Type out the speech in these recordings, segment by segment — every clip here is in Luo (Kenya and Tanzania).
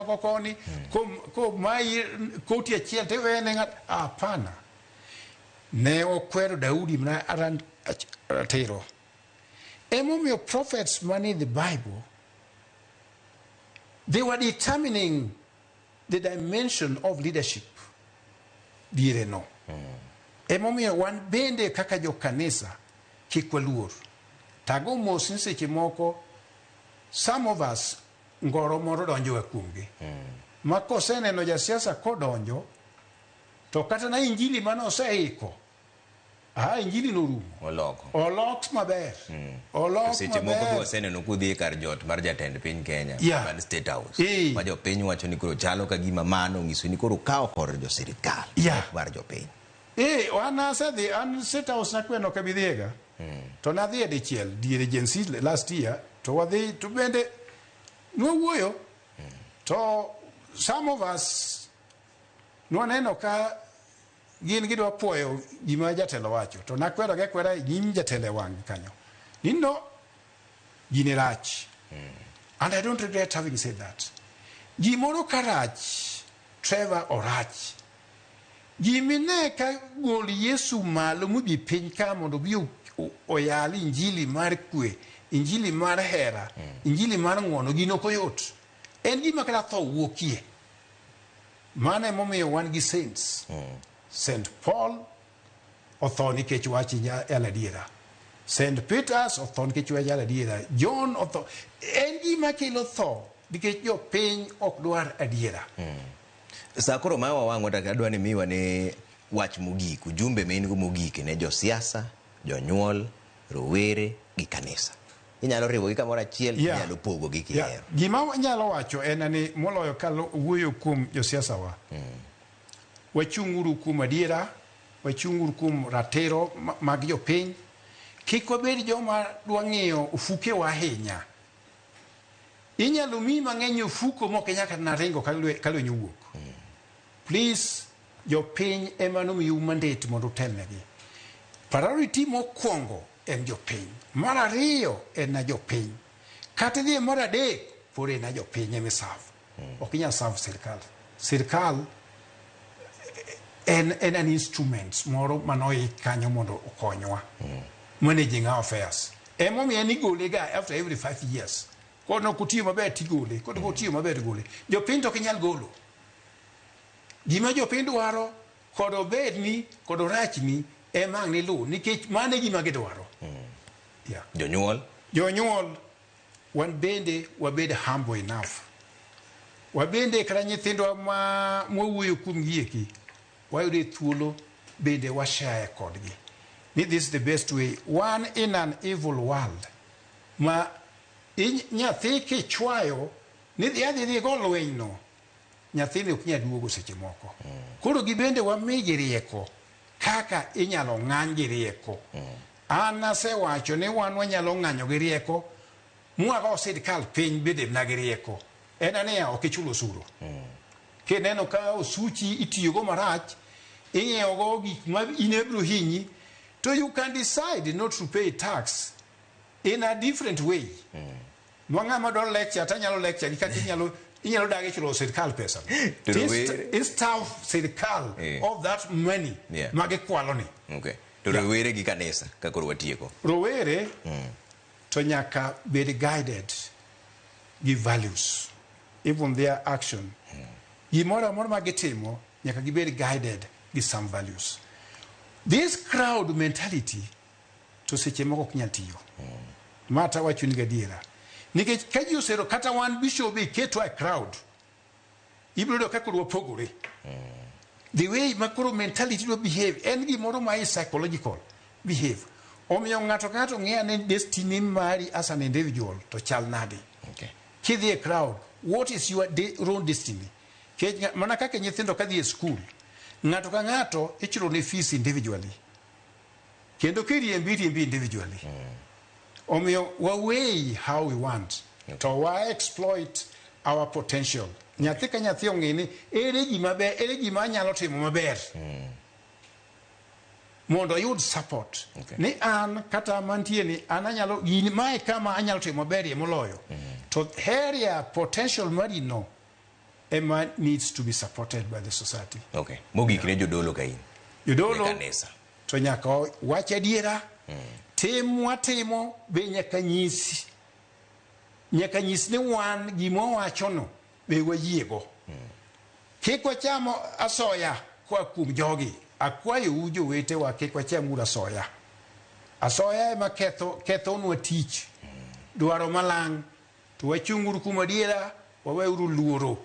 oko koni, komayi koti achiel tiwene ng'at. Hapana. Ne okwero Daudi mana ratiro. Emomiyo prophets mani the Bible, they were determining the dimension of leadership diere no. Emomiyo wan bende kaka jokanisa kik waluor. Tago mos ni seche moko some of us ngoro moro donjo ga kuomgi. Ma koseneno jasiasa kodonjo, to kata na injili mane oseiko, injili norumo. Oloko. Olok maber. Olok Seche moko maber. be waseneno kudhi e kar jot mar jatend piny Kenya man State House, ma jopiny wacho ni koro chalo ka gima mano onyiso ni koro kawo kor jo sirikal, ok mar jopiny. An asedhi, an State House nakweno ok abi dhiega. To nadhi e dichiel diere Gen Z last year, to wadhi to bende nwawuoyo. To some of us nwaneno ka gin gidwa puoyo gima jatelo wacho, to nakwero gi akwera e nyim jatelo e wang' kanyo ni no, gini rach. And I don't regret having said that. Gimoro ka rach, Trevor, orach. Gimine ka gol Yesu malo mobi piny ka mondo obi oyal injili mar kwe, injili mar hera, injili mar ng'uono, gino ok oyot. En gima kata tho wuokie. Mano emomiyo wan gi saints. St. Paul otho nikech wach yalo adiera. St. Peters otho nikech wach yalo adiera. John otho. En gima kelo tho nikech jopiny ok dwar adiera. Sa koro ma wawang'o to adwa ni miwa ne wach mogik, ujumbe ma in go mogik ne josiasa, jonyuol, rowere gi kanisa. Inyalo riwogi kamoro achiel, inyalo pogogi kihero. Gima anyalo wacho en ni moloyo ka wuoyo kuom josiasa wa. Wachung'uru kuom adiera, wachung'uru kuom ratiro mag jopiny. Kik wabed joma dwa ng'iyo ofukewa ahinya. Inyalo miyi mang'eny e ofuko mok inyal kata na ringo ka lweny owuok. Please, jopiny ema nomiu mandate mondo utelnegi. Priority mokwongo en jopiny. Mar ariyo en na jopiny. Kata idhi e mar adek, pod en na jopiny ema iserve. Ok inyal serve sirkal. Sirkal en an instrument moro manoik kanyo mondo okonywa managing our affairs. Emomiyo en igole ga after every 5 years. Kod ok otiyo maber tigole, kod ok otiyo maber tigole. Jopiny to ok inyal golo. Gima jopiny dwaro kod obedni kod orachni ema ang' niluw nikech mano e gima gidwaro. Yeah. Jonyuol? Jonyuol, wan bende wabed humble enough. Wabende kata nyithindwa ma mwawuoyo kuomgi eki, wayude thuolo bende wa share kodgi. Ni this is the best way. Wan in an evil world ma nyathi kichwayo ni dhi adhi dhi go lweny no, nyathini ok nyal duogo seche moko. Koro gibende wamigi rieko kaka inyalo ng'any gi rieko. An asewacho ni wan wanyalo ng'anyo gi rieko mwago sirkal piny bende mana gi rieko. En aniya ok ichul osuru. Kineno ka osuchi itiyogo marach, ing'iewo go gik ma in ebiro hinyi, to you can decide not to pay tax in a different way. Ma ng'ama dwaro lecture to anyalo lecture gi kaka inyalo dagi chulo sirkal pesa. To rowere- Istaf sirkal of that money ma gikwalo ni. Okay. To rowere gi kanisa ka koro watieko. Rowere to nyaka bed guided gi values, even their action. Gimoro amora ma gitimo nyaka gibed guided gi some values. This crowd mentality to seche moko ok nyal tiyo. Ma to awachoni gadiera. Nikech ka ji osero kata wan bishop iketwa e crowd, ibiro yudo ka koro wapogore. The way ma koro mentality dwa behave en gimoro ma is psychological behave. Omiyo ng'ato ka ng'ato ng'e ane destiny mari as an individual to chal nade. Kidhi e crowd, what is your own destiny? Kech mana kaka nyithindo kadhi e school, ng'ato ka ng'ato ichulo ne fees individually. Kendo kiriembi, iriembi individually. Omiyo wa weigh how we want to wa exploit our potential. Nyathi ka nyathi ong'e ni ere gima ber, ere gima anyalo timo maber. Mondo oyud support. Ni an kata mantie ni an anyalo gini mae kama anyalo timo maberie moloyo. To area potential mari no. ema needs to be supported by the society. Okay. Mogik ne jodolo ka in. Jodolo Ne kanisa. to nyaka wach adiera. Tim mwatimo be nyaka nyis nyaka nyis ni wan gima wawachono be wayiego. Kik wacham asoya koa kuom jogi. Akwayou jowetewa kik wacham uru asoya. Asoya ema ketho kethonwa tich. Dwaro malang' to wachung'uru kuom adiera, waweuru luoro.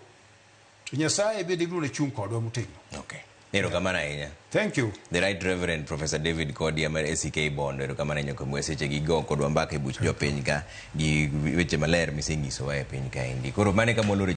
To Nyasaye bende biro chung' kodwa motegno. Okay. Erokamano ahinya. Thank you. The Right Reverend Professor David Kodia mar ACK Bondo, erokamano ahinya kuom seche gi go kodwa mbaka e buch jopiny ka gi weche maler misenyisowa e piny kaendi. Koro mane kama waloro.